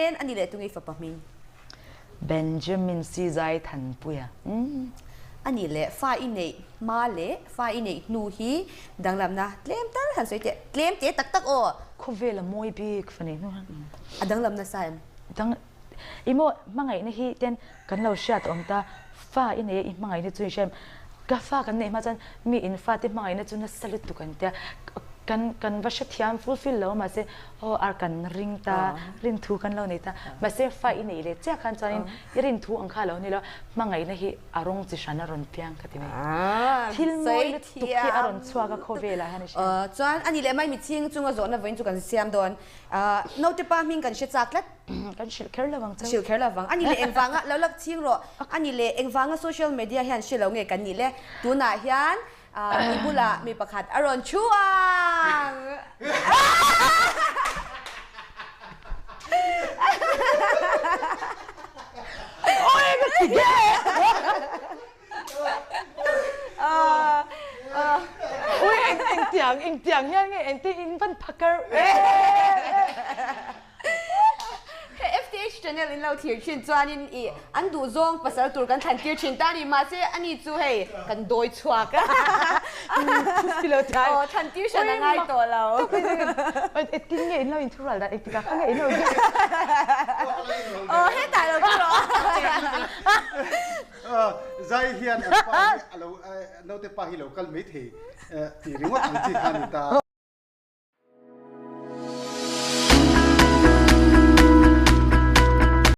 En a ni leh tunge i fapa hming? Benjamin Sizai Thanpuia. A nih leh fa i neih hma leh fa i neih hnu hi danglamna tlem tal han sawi teh. Tlem teh tak tak aw. Khawvel a mawi bik fa neih hnu hian. A danglamna sa em? Dang i maw hmangaihna hi ten kan lo hriat awm ta fa i nei a i hmangaihna chu i hria em? Ka fa kan neih hma chuan mi in fate hmangaihna chu nasa lutuk an tia kan kan va hrethiam fulfill lo mahse aw ar kan ring ta rin thu kan lo nei ta mahse fa i neih leh chiah khan chuanin i rin thu ang kha a lo ni lo hmangaihna hi a rawng chi hran a rawn piang ka ti mai thil mawi lutuk hi a rawn chhuak a khawvelah hian i hria. Chuan ani leh mai mitchhing chunga zawhna vawiin chu kan siam dawn naute pa hming kan hre chak tlat. Kan hrilh kher lo ang chau. Hrilh kher lo vang. Ani leh engvanga lo lak ching rawh. Ani leh engvanga social media hian hre lo nge kan nih le. Tunah hian i bulah mi pakhat a rawn thu ang. Oi ka ti ge. Ui eng engtiang engtiang hian nge engtin in van phakar He FTH channel in lo thlir thin chuanin i an duh zawng pasal tur kan thlan tir thin ta a ni mahse ani chu hei kan dawi chhuak a aw thlan tir hran a ngai tawh lo. Engtin nge in lo inthurual dan engtikah kha nge in lo Aw hetah lo chu rawh. Zai hian an pa hi a lo naute pa hi lo kal mai thei tih ringawt ang chi kha a ni ta.